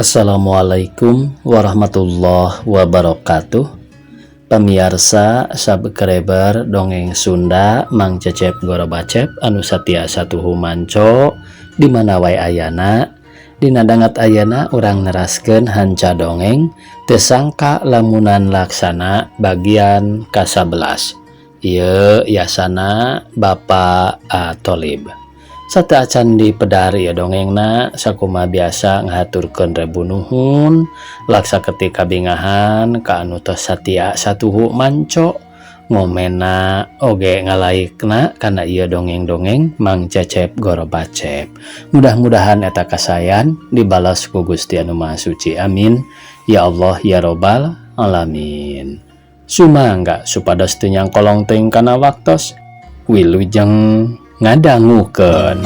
Assalamualaikum warahmatullahi wabarakatuh. Pamiarsa subscriber dongeng Sunda Mang Cecep Gorobacep anu satia satuhu manco di mana wae ayana. Dina dangat ayana urang neraskeun hanca dongeng Teu Sangka Lamunan Laksana bagian ka-11. Ieu yasana Bapak A Tolib. Sateuacan dipedar ieu dongengna sakumaha biasa ngahaturkeun rebu nuhun laksa ketik kabingahan ka anu tos satia satuhu manco ngomenna oge ngalaikna kana ieu dongeng-dongeng Mang Cecep Gorobacep. Mudah-mudahan eta kasayan dibalas ku Gusti Anu Maha Suci. Amin ya Allah ya Robbal alamin. Sumangga supados teu nyangkolong teuing kana waktos wilujeng ngadangukeun.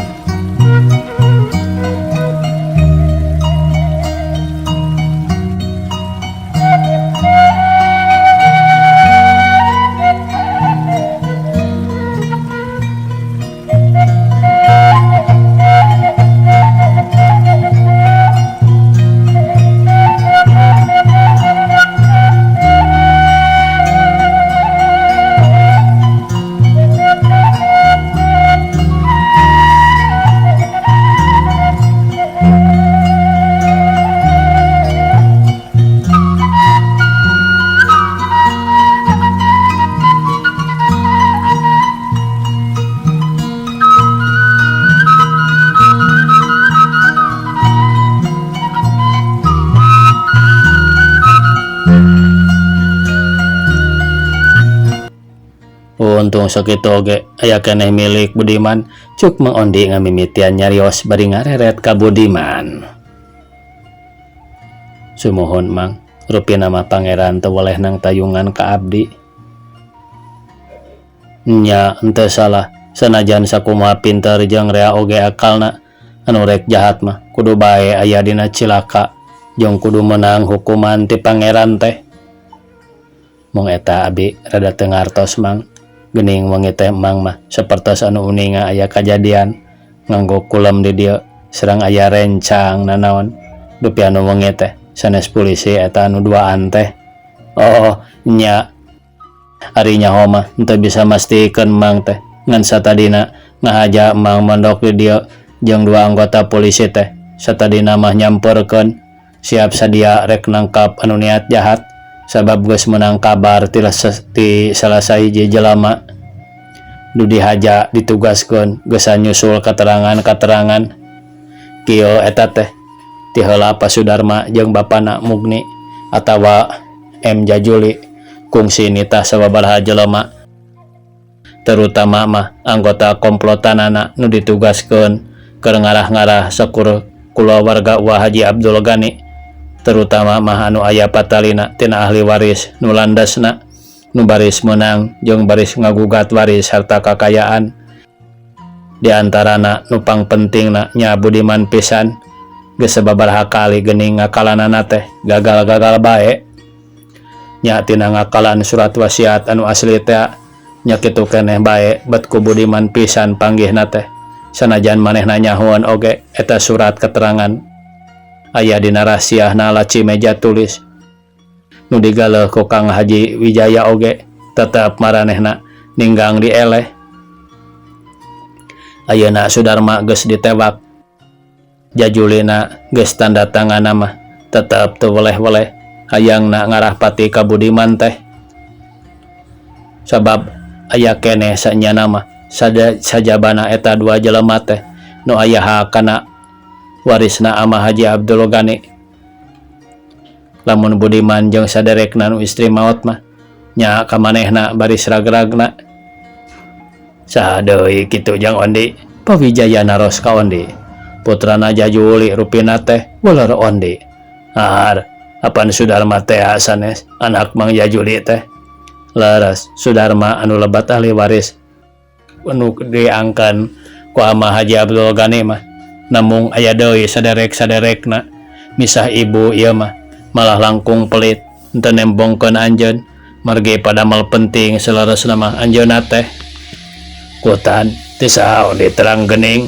Untung sakitu oge aya keneh milik Budiman, cuk Mang Ondi ngamimitian nyarios bari ngareret ka Budiman. Sumuhun Mang, rupina mah pangeran teu weleh nang tayungan ka abdi. Nya henteu salah, sanajan sakumaha pinter jeung rea oge akalna, anu rek jahat mah kudu bae aya dina cilaka jeung kudu meunang hukuman ti pangeran teh. Mung eta abi rada teu ngartos Mang, geuning wengi teh Mang mah sapertos anu uninga aya kajadian nganggo kulem di dieu serang aya rencang nanaon dupi anu wengi teh sanes polisi eta anu duaan teh. Oh nya ari nyaho mah henteu bisa mastikeun Mang teh ngan satadina ngahaja Mang mondok di dieu jeung dua anggota polisi teh satadina mah nyamperkeun siap sadia rek nangkap anu niat jahat sabab geus meunang kabar ti salah sahiji jelema nu dihaja ditugaskeun geus nyusul keterangan-keterangan kieu eta teh ti heula Pak Sudarma jeung bapana Mugni atawa M Jajuli kungsi nitah sababaraha jelema terutama mah anggota komplotanana nu ditugaskeun keur ngarah-ngarah sakur kulawarga Wa Haji Abdul Gani terutama mah anu aya patalina tina ahli waris nu landasna nu baris meunang jeung baris ngagugat waris harta kakayaan di antarana nu pangpentingna nya Budiman pisan geus sababaraha kali geuning ngakalanana teh gagal-gagal bae nya tina ngakalan surat wasiat anu asli teh nya kitu keneh bae bet ku Budiman pisan panggihna teh sanajan manehna nyahoan oge eta surat keterangan aya dina rahasiana laci meja tulis nu digaleuh ku Kang Haji Wijaya oge tetep maranehna ninggang dieleh. Ayeuna Sudarma geus ditewak Jajulina geus tanda tangan mah tetep teu weleh-weleh hayangna ngarah pati ka Budiman teh sabab aya keneh sanyana mah sajabana eta dua jelema teh nu aya hak kana warisna ama Haji Abdul Gani. Lamun Budiman jeung saderekna nu istri maot mah nya ka manehna baris ragragna. Saha deui kitu jang Ondi? Pawijaya naros ka Ondi. Putrana Jajuli rupina teh weler Ondi. Har, apan Sudarma teh sanes anak Mang Jajuli teh. Leres Sudarma anu lebat ahli waris anu diangkan ku ama Haji Abdul Gani mah namung aya deui saderek-saderekna misah ibu ieu mah malah langkung pelit henteu nembongkeun anjeun margi padamel penting saleresna mah anjeunna teh kutan teu saha Ondi terang geuning.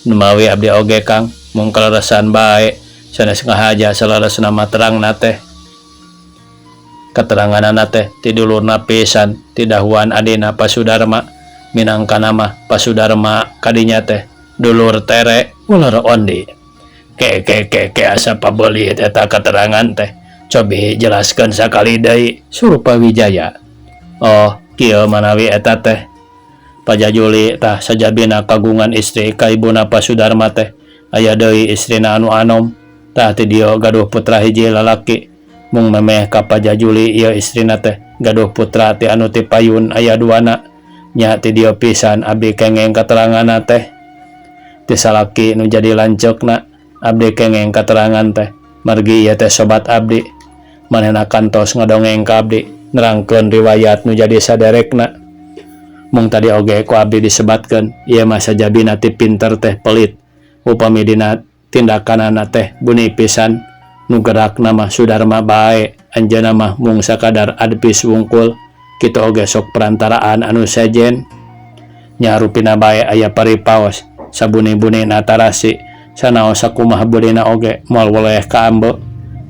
Numawi abdi oge Kang mung kaleresan bae Sanes ngahaja saleresna mah terangna teh. Kateranganana teh ti dulurna pisan ti dahuan adina Pa Sudarma minangkana mah Pa Sudarma kadinya teh dulur tere ular ondi. Ke ke ke ke asa pabeulit eta katerangan teh. Cobi jelaskeun sakali deui Surupa Wijaya. Oh, kieu manawi eta teh. Pajajuli tah sajabina kagungan istri ka ibuna Pa Sudarma teh aya deui istrina anu anom. Tah ti dieu gaduh putra hiji lalaki. Mung memeh ka Pajajuli ieu istrina teh gaduh putra ti anu ti payun aya duana. Nya ti dieu pisan abdi kengeng kateranganna teh. Ti salaki nu jadi lanceukna abdi kengeng katerangan teh. Margi ieu teh sobat abdi. Manehna kantos ngadongeng ka abdi nerangkeun riwayat nu jadi saderekna. Mung tadi oge ku abdi disebatkeun ieu mah sajabina ti pinter teh pelit. Upami dina tindakanana teh buni pisan. Nu gerakna mah Sudarma bae, anjeunna mah mung sakadar adpis wungkul. Kitu oge sok perantaraan anu sejen. Nya rupina bae aya paripaos, sabuni-bunina tarasi, sanaos sakumaha beulina oge moal weleh ka ambe.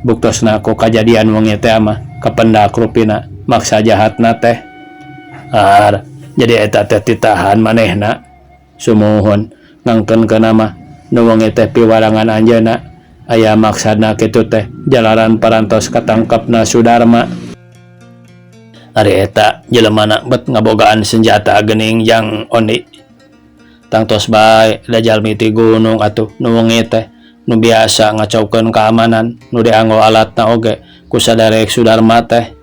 Buktosna ku kajadian wengi teh mah kapendak rupina maksa jahatna teh. Ar, jadi eta teh titahan manehna. Sumuhun ngangkeunkeunna mah nu wengi teh piwarangan anjeunna. Aya maksadna kitu teh jalaran parantos katangkepna Sudarma. Ari eta jelemana bet ngabogaan senjata geuning jang ondi. Tangtos bae da jalmi ti gunung atuh nu wengi teh nu biasa ngacaukeun keamanan nu dianggo alatna oge ku saderek Sudarma teh.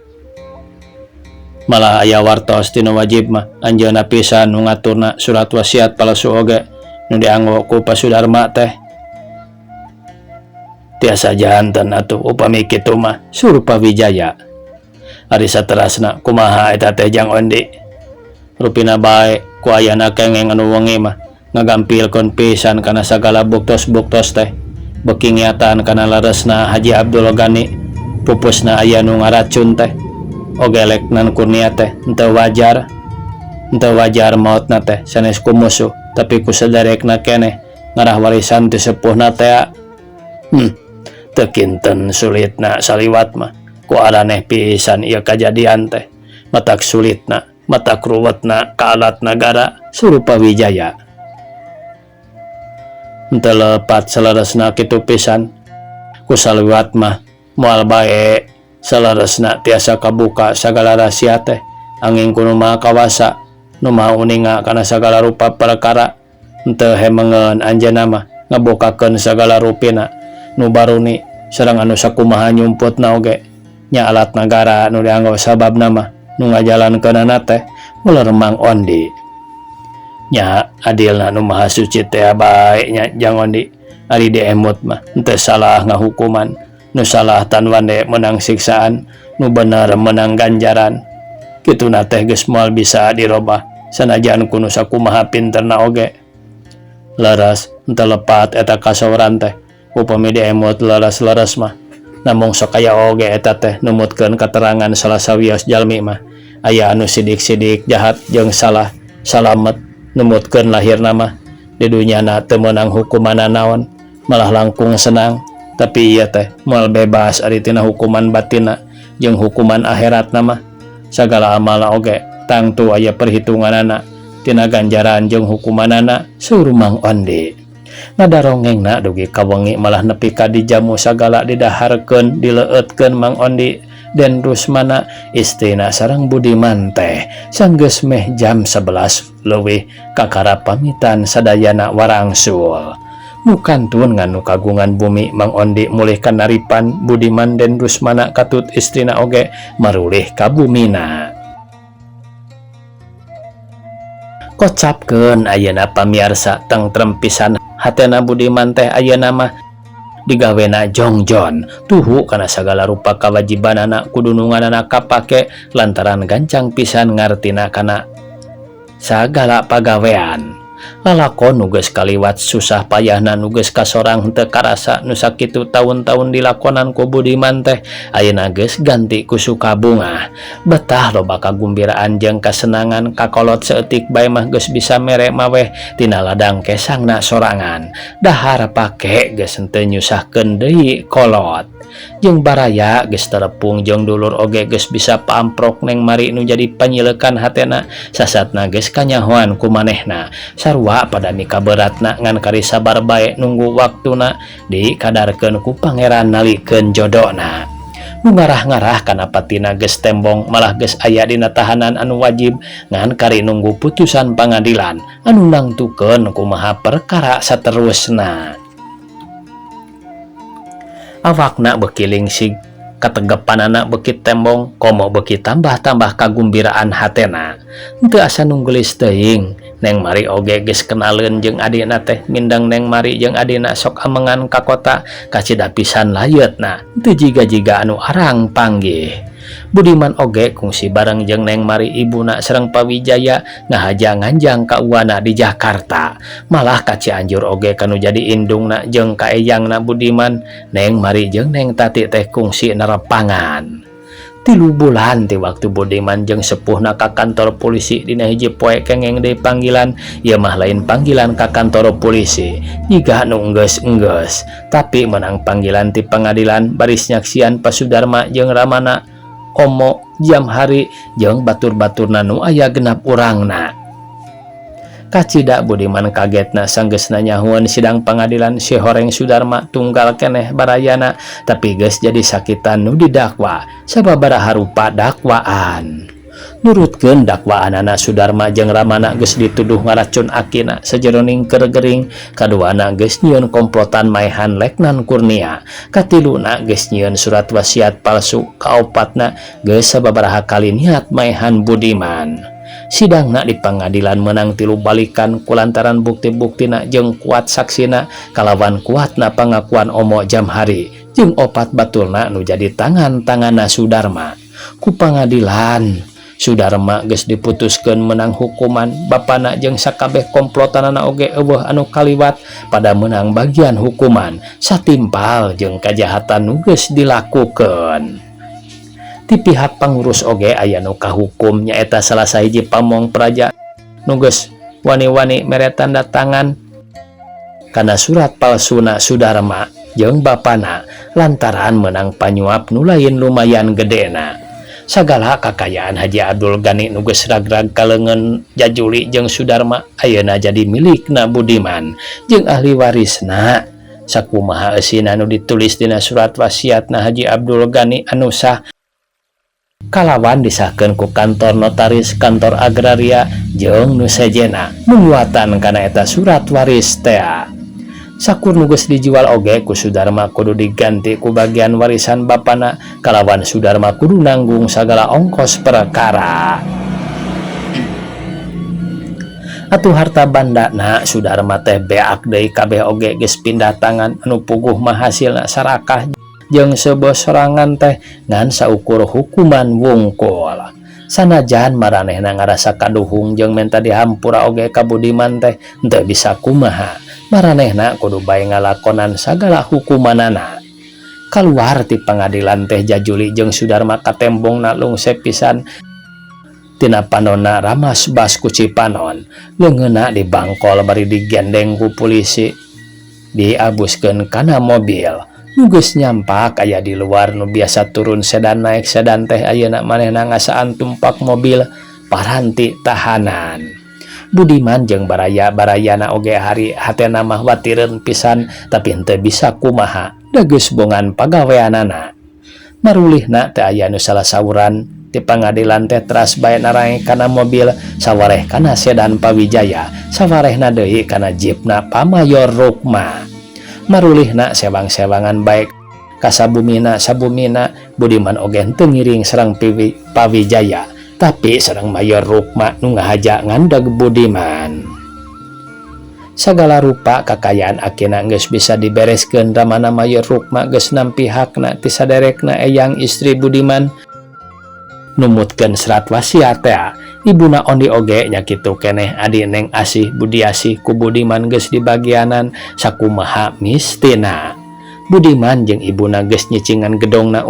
Malah aya wartos ti nu wajib mah anjeunna pisan nu ngaturna surat wasiat palsu oge nu dianggo ku Pa Sudarma teh. Tiasa janten atuh upami kitu mah Surupa Wijaya. Ari saterasna kumaha eta teh jang ondi. Rupina bae ku ayana kengeng anu wengi mah ngagampilkeun pisan kana sagala buktos-buktos teh. Beuki ngiatan kana leresna Haji Abdul Gani pupusna aya nu ngaracun teh. Oge Leknan Kurnia teh henteu wajar. Henteu wajar maotna teh sanes ku musuh tapi ku sadarekna keneh ngarah warisan ti sepuhna teh. Teu kinten sulitna saliwat mah ku araneh pisan ieu kajadian teh. Matak sulitna, matak ruwetna ka alat nagara Surupa Wijaya. Henteu lepat saleresna kitu pisan. Ku saliwat mah moal bae saleresna tiasa kabuka sagala rahasia teh. Anging ku nu maha kawasa, nu maha uninga kana sagala rupa perkara. Henteu hemengeun anjeunna mah ngabukakeun sagala rupina nu baruni sareng anu sakumaha nyumputna oge. Nya alat nagara nu dianggo sababna mah nu ngajalankeunana teh ular Mang Ondi. Nya adilna nu maha suci teh bae nya jang Ondi. Ari diemut mah henteu salah ngahukuman, nu salah tan wande meunang siksaan, nu bener meunang ganjaran. Kituna teh geus moal bisa dirobah sanajan ku nu sakumaha pinterna oge. Leres henteu lepat eta kasauran teh upami diemut leres-leres mah. Namung sok aya oge eta teh numutkeun katerangan salah sawios jalmi mah. Aya anu sidik-sidik jahat jeung salah salamet numutkeun lahirna mah di dunyana teu meunang hukuman naon malah langkung senang. Tapi ieu teh moal bebas ari tina hukuman batinna jeung hukuman akhiratna mah. Sagala amalna oge tangtu aya perhitunganana tina ganjaran jeung hukumanana saur Mang Ondi. Ngadarongengna dugi ka wengi malah nepi ka dijamu sagala didaharkeun dileueutkeun Mang Ondi den Rusmana istrina sareng Budiman teh sanggeus meh jam 11 leuwih kakara pamitan sadayana warangsul. Nu kantun ngan nu kagungan bumi Mang Ondi mulih ka naripan Budiman den Rusmana katut istrina oge marulih ka bumina. Kocapkeun ayeuna pamiarsa tengtrem pisan hatena Budiman teh ayeuna mah digawena jongjon tuhu kana sagala rupa kawajibanana kudununganana kapake lantaran gancang pisan ngartina kana sagala pagawean. Lalakon nu geus kaliwat susah payahna nu geus kasorang henteu karasa nu sakitu taun-taun dilakonan ku Budiman teh ayeuna geus ganti ku sukabungah. Betah loba kagumbiraan jeung kasenangan kakolot saeutik bae mah geus bisa mere maweh tina ladang kesangna sorangan. Dahar pake geus henteu nyusahkeun deui kolot. Jeung baraya geus terepung jeung dulur oge geus bisa paamprok Neng Mari nu jadi panyilekan hatena sasatna geus kanyahoan ku manehna. Sarua pada mikaberatna ngan kari sabar bae nunggu waktuna dikadarkeun ku pangeran nalikeun jodona. Nu ngarah-ngarah kana patina geus tembong malah geus aya dina tahanan anu wajib ngan kari nunggu putusan pangadilan anu nangtukeun kumaha perkara saterusna. Awakna beuki lingsig, kategepanana beuki tembong, komo beuki tambah-tambah kagumbiraan hatena. Henteu asa nu geulis teuing, Neng Mari oge geus kenaleun jeung adina teh mindeng Neng Mari jeung adina sok amengan ka kota kacida pisan layeutna, teu jiga-jiga anu arang panggih. Budiman oge kungsi bareng jeung Neng Mari ibuna sareng Pawijaya ngahaja nganjang ka uwana di Jakarta. Malah ka Cianjur oge kanu jadi indungna jeung ka eyangna Budiman, Neng Mari jeung Neng Tati teh kungsi nerepangan. 3 bulan ti waktu Budiman jeung sepuhna ka kantor polisi dina hiji poe kengeng deui panggilan, ieu mah lain panggilan ka kantor polisi, jiga nu enggeus-enggeus, tapi menang panggilan ti pangadilan baris nyaksian Pak Sudarma jeung Ramana, Omo, Jamhari jeung batur-baturna nu aya genap urangna. Kacida Budiman kagetna sanggeusna nyahueun sidang pangadilan si horeng Sudarma tunggal keneh barayana, tapi geus jadi sakitan nu didakwa sababaraha rupa dakwaan. Nurutkeun dakwaanana Sudarma jeung Ramana geus dituduh ngaracun akina sajeroning keur gering, kaduana geus nyieun komplotan maehan Leknan Kurnia, katiluna geus nyieun surat wasiat palsu, kaopatna geus sababaraha kali niat maehan Budiman. Sidangna di pangadilan menang 3 balikan kulantaran bukti-buktina jeung kuat saksina kalawan kuatna pangakuan Omo Jamhari jeung opat baturna nu jadi tangan-tanganna Sudarma. Ku pangadilan Sudarma geus diputuskeun menang hukuman, bapana jeung sakabeh komplotanana oge eueuh anu kaliwat pada menang bagian hukuman satimpal jeung kajahatan nu geus dilakukeun. Ti pihak pangurus oge aya nu kahukum nyaeta salah sahiji pamong praja nu geus wani-wani mere tanda tangan kana surat palsuna Sudarma jeung bapana lantaran menang panyuap nu lain lumayan gedena. Sagala kakayaan Haji Abdul Gani nu geus ragrag kaleungeun Jajuli jeung Sudarma ayeuna jadi milikna Budiman jeung ahli warisna. Sakumaha eusina nu ditulis dina surat wasiatna Haji Abdul Gani anu sah kalawan disahkeun ku kantor notaris, kantor agraria jeung nu sejena menguatan kana eta surat waris tea. Sakur nu geus dijual oge ku Sudarma kudu diganti ku bagian warisan bapana kalawan Sudarma kudu nanggung sagala ongkos perkara. Atuh harta bandana Sudarma teh beak deui kabeh oge geus pindah tangan anu puguh mah hasilna sarakah jeung seubeuh sorangan teh ngan saukur hukuman wungkul. Sanajan maranehna ngarasa kaduhung jeung menta dihampura oge ka Budiman teh henteu bisa kumaha. Maranehna kudu bae ngalakonan sagala hukumanana. Kaluar ti pangadilan teh Jajuli jeung Sudarma katembongna lungse pisan tina panonna ramas bas ku Cipanon. Leungeunna dibangkol bari digendeng ku polisi diabuskeun kana mobil. Nu geus nyampak aya di luar nu biasa turun sedan naik sedan teh ayeuna manehna ngasaan tumpak mobil paranti tahanan. Budiman jeung baraya-barayana oge hari hatena mah watireun pisan tapi henteu bisa kumaha da geus bongan pagaweanana. Marulihna teh aya nu salah sauran ti pangadilan teh teras bae narae kana mobil sawareh kana sedan Pawijaya sawarehna deui kana jeepna Pamayor Rukma. Marulihna sewang-sewangan baik kasabumina sabumina Budiman oge henteu ngiring sareng Pawijaya tapi sareng Mayor Rukma nu ngahaja ngandag Budiman. Sagala rupa kakayaan akina geus bisa dibereskeun ramana Mayor Rukma geus nampi hakna ti saderekna eyang istri Budiman numutkeun serat wasiat tea. Ibuna Ondi oge nya kitu keneh adi Neng Asih Budiasih ku Budiman geus dibagianan sakumaha mistina. Budiman jeung ibuna geus nyicingan gedongna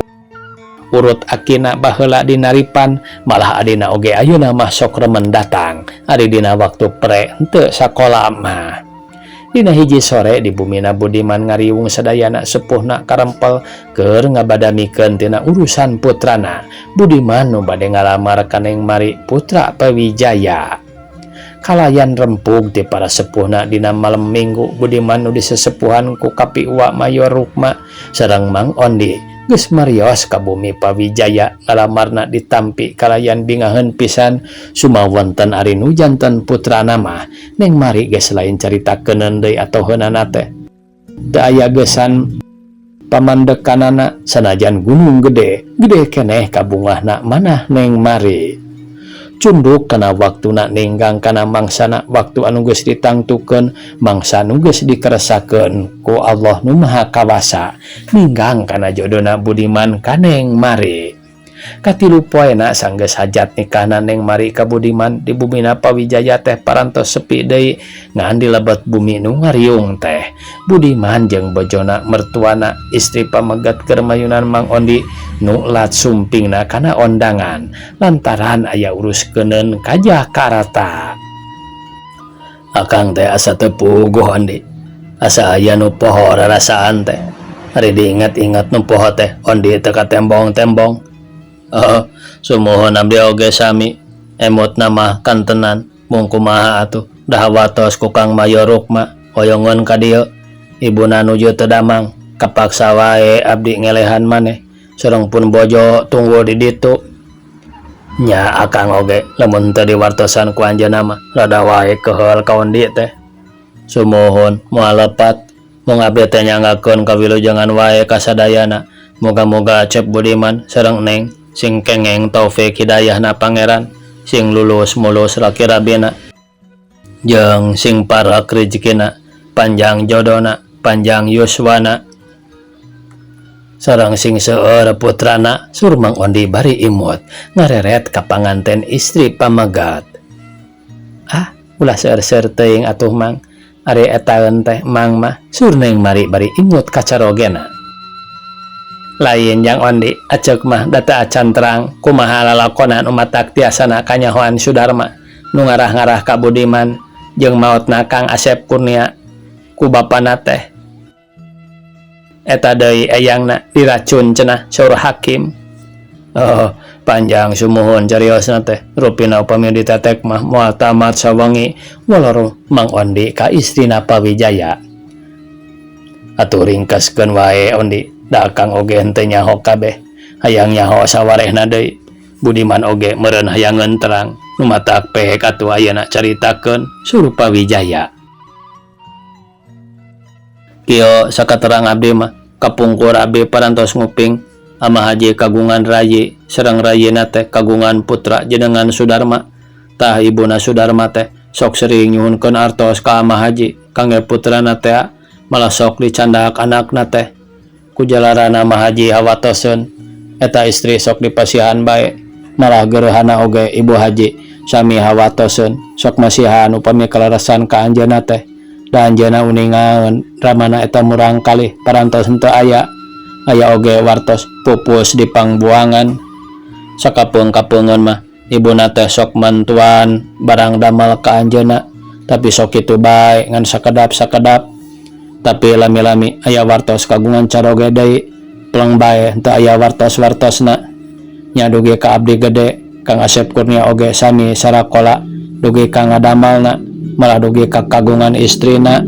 urut akina baheula di Naripan, malah adina oge ayeuna mah sok remen datang ari dina waktu pre henteu sakola mah. Dina hiji sore di bumina Budiman ngariung sadayana sepuhna karempel keur ngabadamikeun tina urusan putrana Budiman nu bade ngalamar ka Neng Mari putra Pawijaya. Kalayan rempug ti para sepuhna dina malem Minggu Budiman nu disesepuhan ku Kapiwa Mayor Rukma sareng Mang Ondi geus marios ka bumi Pawijaya ngalamarna ditampi kalayan bingaheun pisan sumawonten ari nu janten putrana mah Neng Mari geus lain caritakeun deui atoheunana teh teu aya gesan pamandekanana sanajan gunung gede gede keneh kabungahna manah Neng Mari. Cunduk kana waktuna ninggang kana mangsana waktu anu geus ditangtukeun mangsa nu geus dikeresakeun ku Allah nu Maha Kawasa ninggang kana jodona Budiman ka Neng Mari. Katilu poena sanggeus hajat nikahna Neng Mari ka Budiman di bumina Pawijaya teh parantos sepi deui ngan di lebet bumi nu ngariung teh. Budiman jeung bojona mertuana istri pamegat keur mayunan Mang Ondi nu lat sumpingna kana ondangan lantaran aya urus keuneun ka Jakarta. Akang teh asa teu puguh Ondi, asa aya nu poho rarasaan teh. Ari diinget-inget nu poho teh Ondi teu katembong-tembong. Oh, sumuhun abdi oge sami emotna mah kantenan mung kumaha atuh dah watos ku Kang Mayor Rukma hoyongeun ka dieu ibuna nuju teu damang kapaksa wae abdi ngelehan maneh sareng pun bojo tunggu di ditu. Nya akang oge lamun teu diwartosan ku anjeunna mah rada wae keheul ka Ondi teh. Sumuhun moal lepat mung abdi teh nyanggakeun kawilujengan wae ka sadayana. Moga-moga Cep Budiman sareng Neng sing kengeng taufik hidayahna Pangeran sing lulus mulus laki rabina jeung sing parek rejekina panjang jodona panjang yuswana sareng sing seueur putrana. Sur Mang Ondi bari imut ngareret ka panganten istri pamegat. Ah, ulah seueur-seueur teuing atuh Mang, ari etaeun teh Mang mah, sur Neng Mari bari imut kacarogena. Lain jang Ondi, aceuk mah da teu acan terang kumaha lalakonan umatak tiasana kanyahoan Sudarma nu ngarah-ngarah ka Budiman jeung maotna Kang Asep Kurnia ku bapana teh. Eta deui eyangna diracun cenah saur hakim. Oh, panjang sumuhun cariosna teh rupina upami ditetek mah moal tamat sawengi waloro Mang Ondi ka istrina Pawijaya. Atuh ringkeskeun wae Ondi, da akang oge henteu nyaho kabeh hayang nyaho sawarehna deui. Budiman oge meureun hayangeun terang nu matak pehek atuh ayeuna caritakeun suruh Pawijaya. Kieu sakaterang abdi mah kapungkur abdi parantos nguping ama haji kagungan rayi sareng rayina teh kagungan putra jenengan Sudarma. Tah ibuna Sudarma teh sok sering nyuhunkeun artos ka ama haji kangge putrana teh, malah sok dicandak anakna teh. Ku jalarana ama haji hawatoseun eta istri sok dipasihan bae, malah gerehana oge ibu haji sami hawatoseun sok masihan upami kaleresan ka anjeunna teh. Da anjeunna uningaeun ramana eta murang kalih parantos henteu aya, aya oge wartos pupus di pangbuangan. Sakapeung-kapeungeun mah ibuna teh sok mantuan barang damel ka anjeunna, tapi sok kitu bae ngan sakedap-sakedap. Tapi lami-lami aya wartos kagungan caroge deui pleng bae henteu aya wartos-wartosna. Nya dugi ka abdi gede Kang Asep Kurnia oge sami sarakola dugi ka ngadamalna, malah dugi ka kagungan istrina.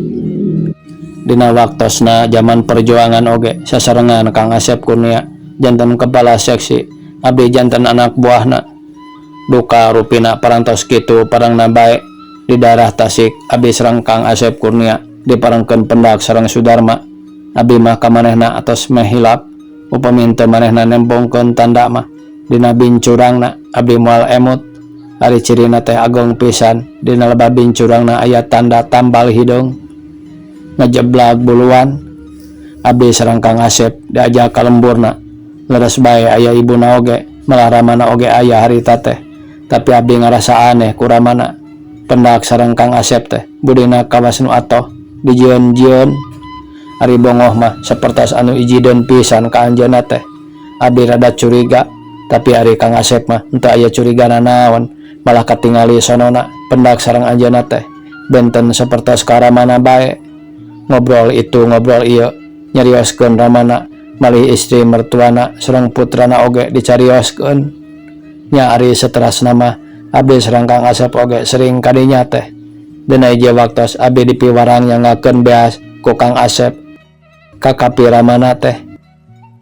Dina waktosna zaman perjuangan oge sasarengan Kang Asep Kurnia janten kepala seksi, abdi janten anak buahna. Duka rupina parantos kitu parangna bae di daerah Tasik abdi sareng Kang Asep Kurnia diparengkeun pendak sareng Sudarma. Abdi mah kamanehna atos meh hilap upami henteu manehna nembongkeun tanda mah dina bincurangna abdi moal emut. Ari cirina teh ageng pisan dina lebah bincurangna aya tanda tambal hideung ngejeblag buluan. Abdi sareng Kang Asep diajak ka lemburna leres bae aya ibuna oge, malah ramana oge aya harita teh. Tapi abdi ngarasa aneh ku Ramana. Pendak sareng Kang Asep teh budina kawas nu atoh dijieun-jieun. Ari bongoh mah sapertos anu ijideun pisan ka anjeunna teh. Abdi rada curiga, tapi ari Kang Asep mah henteu aya curiga nanaon, malah katingali sonona pendak sareng anjeunna teh benten sapertos ka Ramana bae. Ngobrol itu ngobrol ieu, nyarioskeun Ramana, malih istri mertuana sareng putrana oge dicarioskeun. Nya ari saterasna mah abdi sareng Kang Asep oge sering kadinya teh. Dina hiji waktos abdi dipiwarang nyanggakeun beas ku Kang Asep ka kapi Ramana teh.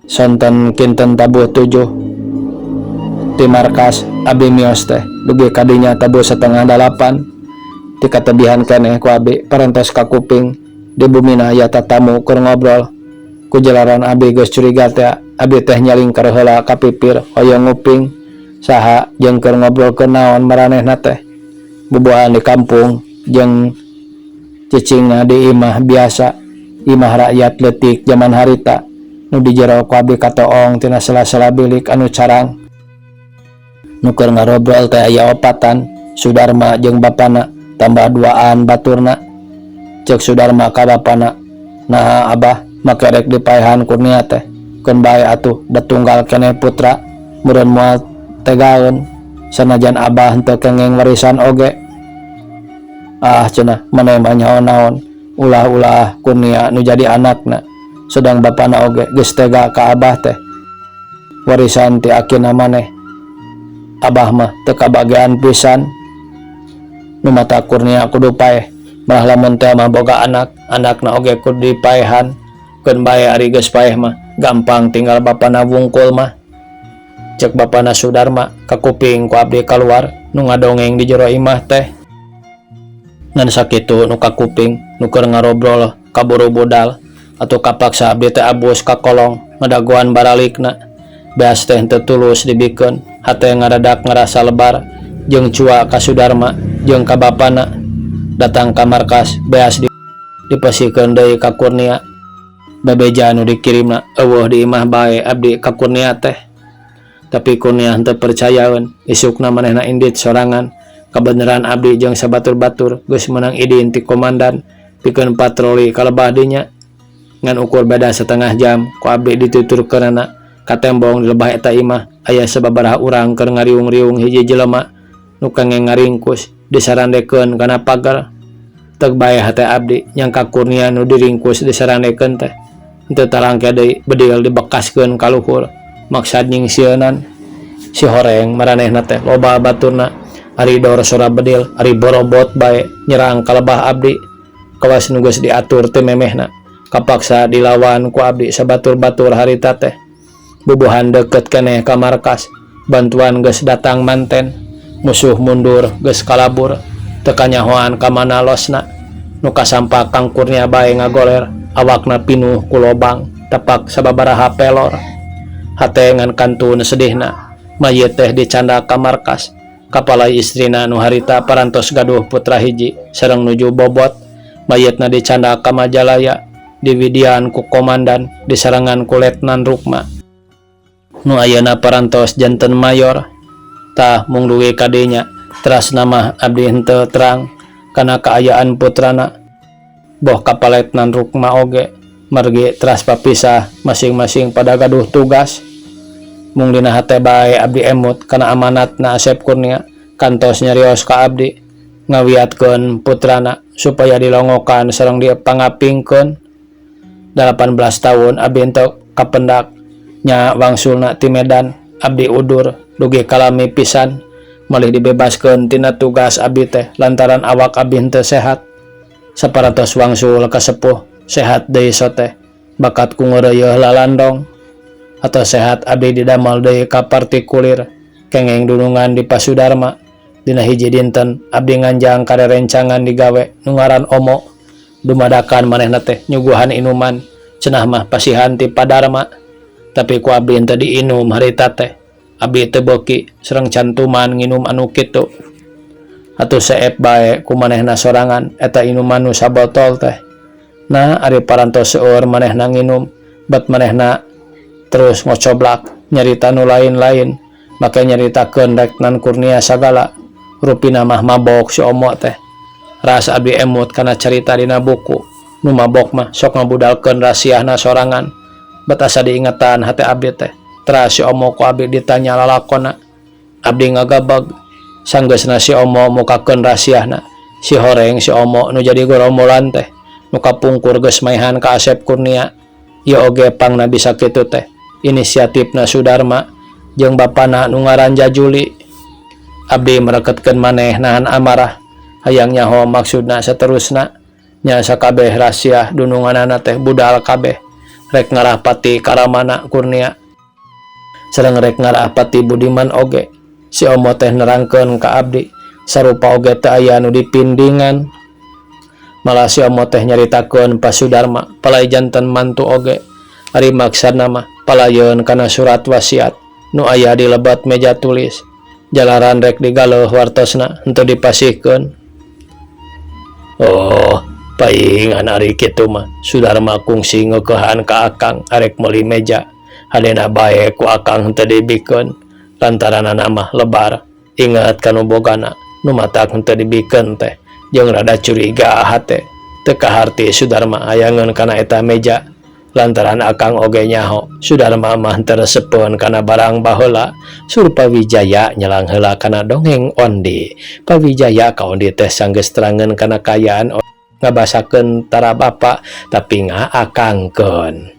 Sonten kinten tabuh 7 ti markas abdi mios teh dugi kadinya tabuh setengah dalapan. Ti katebihan keneh ku abdi parantos ka kuping di bumina aya tatamu keur ngobrol. Ku jalaran abdi geus curiga teh, abdi teh nyalingkar heula ka pipir hoyong nguping saha jeung keur ngobrolkeun naon maranehna teh. Bubuhan di kampung jeung cicingna di imah biasa, imah rakyat leutik jaman harita nu di jero ku abdi katoong tina sela-sela bilik anu carang. Nu keur ngarobrol teh aya opatan, Sudarma jeung bapana tambah duaan baturna. Ceuk Sudarma ka bapana, "Naha abah make rek dipaehan Kurnia teh? Keun bae atuh, da tunggal keneh putra, meureun moal tegaeun sanajan abah henteu kenging warisan oge." "Ah," cenah, "maneh mah nyaho naon, ulah-ulah Kurnia nu jadi anakna, sedang bapana oge geus tega ka abah teh. Warisan ti akina maneh, abah mah teu kabagean pisan. Nu matak Kurnia kudu paeh, malah lamun teh mah boga anak, anakna oge kudu dipaehan. Keun bae ari geus paeh mah, gampang tinggal bapana wungkul mah." Ceuk bapana Sudarma kakuping ku abdi kaluar nu ngadongeng di jero imah teh. Ngan sakitu nu kakuping, nu keur ngarobrol kaburu budal atau kapaksa abdi teh abus ka kolong ngadagoan baralikna. Beas teh henteu tulus dibikeun, hate ngaradak ngarasa lebar jeung cua ka Sudarma jeung ka bapana. Datang ka markas, beas dipasihkeun deui ka Kurnia. Bebeja nu dikirimna eueuh di imah bae abdi ka Kurnia teh. Tapi Kurnia henteu percayaeun, isukna manehna indit sorangan. Kabeneran abdi jeung sabatur-batur geus meunang idin ti komandan pikeun patroli ka lebah dinya. Ngan ukur beda setengah jam ku abdi dituturkeunana katembong di lebah eta imah aya sababaraha urang keur ngariung-riung hiji jelema nu kengeng ngaringkus disarandekeun kana pagar. Teug bae hate abdi nyangka Kurnia nu diringkus disarandekeun teh. Henteu talangke deui bedil dibekaskeun ka luhur maksad nyingsieunan. Si horeng maranehna teh loba baturna, ari dor sora bedil, ari borobot bae nyerang ka lebah abdi. Kawas nu geus diatur teu memehna, kapaksa dilawan ku abdi sabatur-batur harita teh. Bubuhan deukeut keneh ka markas, bantuan geus datang manten, musuh mundur geus kalabur, teu kanyahoan ka mana losna. Nu kasampak Kang Kurnia bae ngagoler, awakna pinuh ku lobang tepak sababaraha pelor. Hate ngan kantun sedihna, mayit teh dicandak ka markas. Kapalai istrina nu harita parantos gaduh putra hiji sareng nuju bobot, mayitna dicandak ka Majalaya, diwidian ku komandan disarengan ku Letnan Rukma nu ayeuna parantos janten mayor. Tah mung dugi ka dinya, terasna mah abdi henteu terang kana kaayaan putrana boh ka Letnan Rukma oge, margi teras papisah masing-masing pada gaduh tugas. Mung dina hate bae abdi emut kana amanatna Asep Kurnia kantos nyarios ka abdi ngawiatkeun putrana supaya dilongokan sareng dipangapingkeun. 18 tahun abdi henteu kapendak nya wangsulna ti Medan abdi udur dugi kalami pisan, malih dibebaskeun tina tugas abdi teh lantaran awak abdi henteu sehat. Saparantos wangsul ka sepuh sehat deui soteh bakat ku ngeureuyeuh lalandong atau sehat abdi didamel deui ka partikulir kengeng dunungan di Pasudarma. Dina hiji dinten abdi nganjang ka rerencangan digawe nu ngaran Omo. Dumadakan manehna teh nyuguhan inuman, cenah mah pasihan ti Padarma, tapi ku abdi henteu diinum harita teh. Abdi teu beuki sareng cantuman nginum anu kitu. Atuh seep bae ku manehna sorangan eta inuman nu sabotol teh. Nah, ari parantos seueur manehna nginum, bet manehna terus ngocoblak nyarita nu lain-lain. Make nyaritakeun rek nan Kurnia sagala rupina mah mabok si Omo teh. Ras abdi emut kana carita dina buku. Nu mabok mah sok ngabudalkeun rasiahna sorangan. Bet asa diingetan hate abdi teh. Teras si Omo ku abdi ditanya lalakonna. Abdi ngagabag. Sanggeusna si Omo mukakeun rasiahna. Si horeng si Omo nu jadi gorombolan teh. Nu kapungkur geus maehan ka Asep Kurnia. Ieu oge pangna bisa kitu teh. Inisiatifna Sudarma jeung bapana nu ngaran Jajuli. Abdi mereketkeun maneh nahan amarah. Hayang nyaho maksudna saterusna. Nya sakabeh rasiah dununganana teh budal kabeh. Rek ngarah pati ka Ramana Kurnia. Sareng rek ngarah pati Budiman oge. Si Omo teh nerangkeun ka abdi. Sarupa oge teu aya nu dipindingan. Malah si Omo teh nyaritakeun pa Sudarma palai janten mantu oge. Ari maksadna mah palayeun kana surat wasiat nu aya di lebet meja tulis. Jalaran rek digaleuh wartosna henteu dipasihkeun. Oh, paingan ari kitu mah Sudarma kungsi ngeukehan ka akang arek meuli meja. Hadena bae ku akang henteu dibikeun lantaranana mah lebar. Ingat ka nu bogana nu matak henteu dibikeun teh jeung rada curiga hate. Teu kaharti Sudarma hayangeun kana eta meja lantaran akang oge nyaho Sudarma mah henteu resepeun kana barang baheula. Sur Pawijaya nyelang heula kana dongeng Ondi. Pawijaya ka Ondi teh sanggeus terangeun kana kaayaan ngabasakeun tara bapa tapi ngaakangkeun.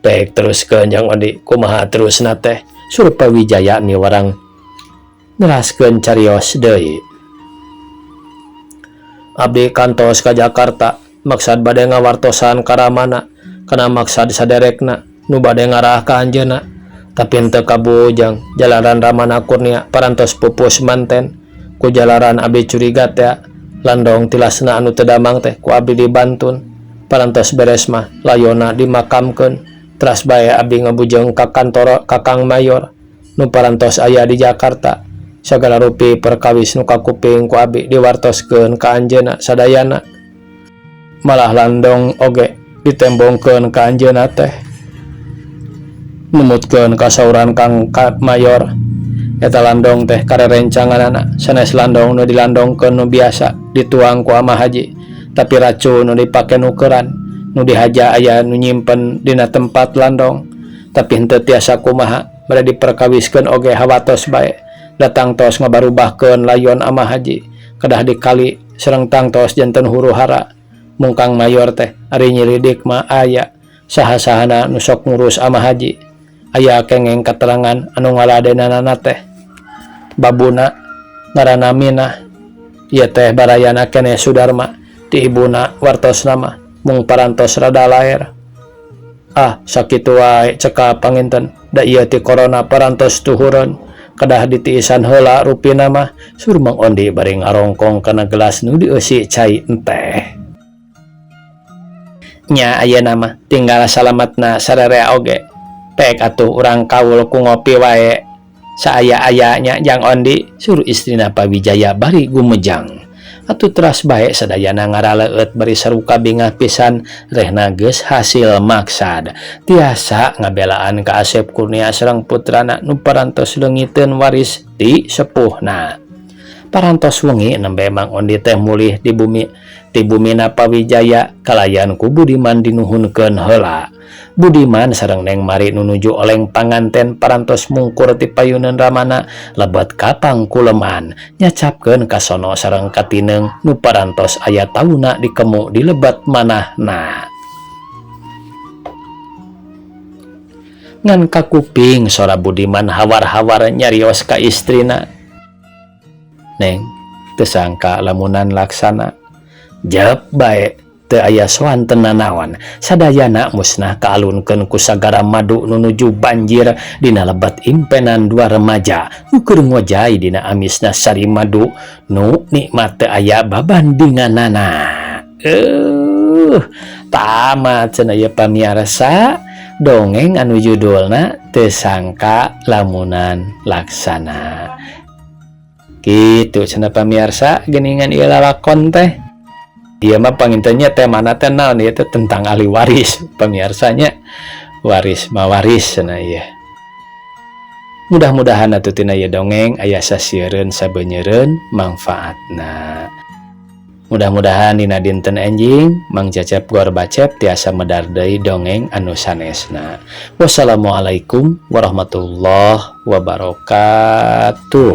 Pek teruskeun jang Ondi kumaha terusna teh. Sur Pawijaya miwarang neraskeun carios deui. Abdi kantos ka Jakarta maksad bade ngawartosan ka Ramana kana maksad saderekna nu bade ngarah ka anjeunna. Tapi henteu kabujang jalaran Ramana Kurnia parantos pupus manten. Ku jalaran abdi curiga teh landong tilasna anu teu damang teh ku abdi dibantun. Parantos beres mah layona dimakamkeun. Teras bae abdi ngabujeng ka kantor Kakang Mayor nu parantos aya di Jakarta. Sagala rupi perkawis nu kakuping ku abdi diwartoskeun ka anjeunna sadayana. Malah landong oge ditembongkeun ka anjeunna teh. Numutkeun kasauran Kang Mayor. Eta landong teh karerencanganana sanes landong nu dilandongkeun nu biasa dituang ku Amah Haji, tapi racun nu dipake nukeran nu dihaja aya nu nyimpen dina tempat landong. Tapi henteu tiasa kumaha bade diperkawiskeun oge hawatos bae. Datang tos ngabarubahkeun layon Amah Haji kedah dikali sareng tangtos janten huru hara. Mungkang Mayor teh ari nyilidik mah aya saha-sahana nu sok ngurus Amah Haji. Aya kengeng keterangan anu ngaladenanana teh babuna ngaranna Minah ieu teh barayana keneh Sudarma ti ibuna wartosna mah mung parantos rada laer. Ah sakitu wae cekap panginten da ieu ti corona parantos tuhureun kedah ditiisan heula rupina mah. Sur Mang Ondi bari ngarongkong kana gelas nu dieusi cai enteh. Nya ayeuna mah tinggal salametna sararea oge. Pek atuh urang kaul ku ngopi wae saaya-ayanya Jang Ondi. Sur istrina Pawijaya bari gumejang. Atuh teras bae sadayana ngaraleueut bari saruka bingah pisan rehna geus hasil maksad. Tiasa ngabelaan ka Asep Kurnia sareng putrana nu parantos leungiteun waris ti sepuhna. Parantos wengi nembe Mang Ondi teh mulih di bumi ti bumina Pawijaya kalayan ku Budiman dinuhunkeun heula. Budiman sareng Neng Mari nu nuju oleng panganten parantos mungkur ti payuneun Ramana lebet ka pangkuleman nyacapkeun kasono sareng katineung nu parantos aya tauna dikemu di lebet manahna. Ngan kakuping sora Budiman hawar-hawar nyarios ka istrina. Neng, teu sangka lamunan laksana. Jep bae teu aya soan tenanawan sadayana musnah kaalunkeun ku sagara madu nu nuju banjir dina lebet impenan dua remaja nu keur ngojay dina amisna sari madu nu nikmat teu aya babandinganana. Tamat cenah ieu pamiarsa dongeng anu judulna Teu Sangka Lamunan Laksana. Kitu cenah pamiarsa geuningan ieu lalakon teh. Ieu mah pangintennya temana teh naon ieu teh tentang ahli waris pamiarsanya. Waris mawaris cenah ieu. Mudah-mudahan atuh tina ieu dongeng aya sasieureun sabenyeureun mangfaatna. Mudah-mudahan dina dinten enjing Mang Cecep Gorbacep tiasa medar deui dongeng anu sanesna. Wassalamualaikum warahmatullahi wabarakatuh.